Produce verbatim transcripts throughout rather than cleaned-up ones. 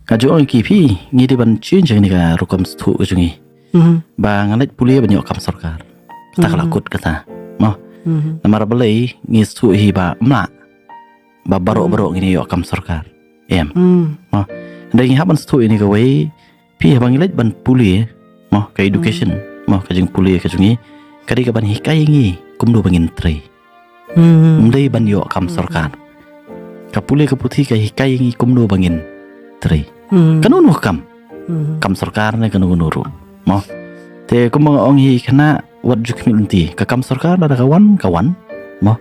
Nga ju ong ïa ki, phi, ngi dei ban change ïa kane ka rukom sngewthuh ka jong ngi. Mhm. Ba ngan leit pule ban ïoh kam sorkar. Kata ka la kut kata. Mo. Mhm. Namar balei ngi sngewthuh hi ba mlak. Ba baroh baroh ngin ïoh kam sorkar. Em. Mhm. Mo. Hynrei ngi hap ban sngewthuh ïa kane kawei, phi, haba ngi leit ban pule, mo, ka education, mo, ka jingpule ka jong ngi, ka dei ka ban hikai ïa ngi kumno ba ngin trei. Mhm. Ym dei ban ïoh kam sorkar. Ka pule ka puthi ka hikai ïa ngi kumno ba ngin trei. Mhm. Kano kano ka kam. Mhm. Kam sorkar ne kano kano ruh. Mo. Te kumba nga ong hi kane, wat ju khmih lynti. Ka kam sorkar lada ka wan, ka wan. Mo.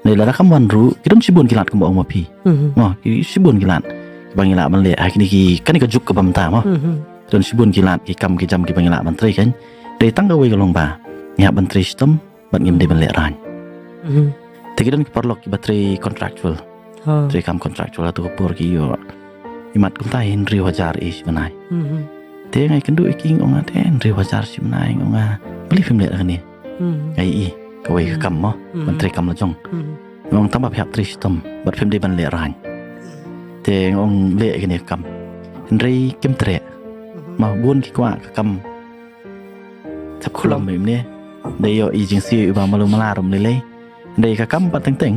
Ne lada kam wan ruh, ki don shibun ki lad kumba ong ma phi. Mhm. Mo, ki shibun ki lad. Kiba ngi lah ban leh, ha kine ki, kane ka juk kaba mynta mo. Mhm. Ki don shibun ki lad, ki kam ki jam kiba ngi lah ban trei kan. Dei tang kawei ka long ba ngi hap ban trei shitom, bad ngim dei ban lehraiñ. Mhm. Te ki don ki paralok kiba trei contractual. Ha. Trei kam contractual, ha tu ka por ki ïoh, imat kumta hynriew hajar shi bnai. Mhm. Te nga ïakynduh ïa ki, nga ong, te hynriew hajar shi bnai, nga ong, balei phim leh kane. Mhm. Nga ïohi kawei ka kam mo, ban trei kam la jong. Mhm. Nga ong tang ba phi hap trei shitom, bad phim dei ban lehraiñ. Te nga ong leh kane ka kam. Hynrei kim treh. Mhm. Mo, bun ki kwah ka kam thep khulom ym ne. Dei ïoh i jingsiew iba malu mala ruh ym lei lei. Dei ka kam pat teng teng.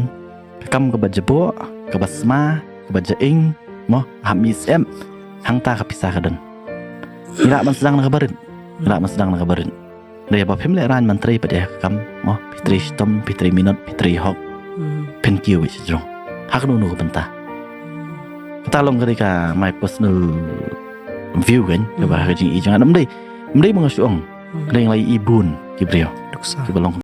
Ka kam kaba jaboh, kaba sma, kaba jaing, mo, hap mih syep. Hangta ka pisa ka don. Ngi lah ban sdang na kaba rit. Ngi lah ban sdang na kaba rit. Dei ba phim lehraiñ ban trei pat ïa ka kam, mo, phi trei shitom, phi trei minot, phi trei hok. Hmm. Phin kiew ïa shajrong. Ha kano kano ka bynta. Kata long ka dei ka my personal view kan, kaba ka jingïohi jong nga. Ym dei, ym dei ba nga shu ong. Ka dei nga la ïohi bun ki briew. Nuksa. Kiba long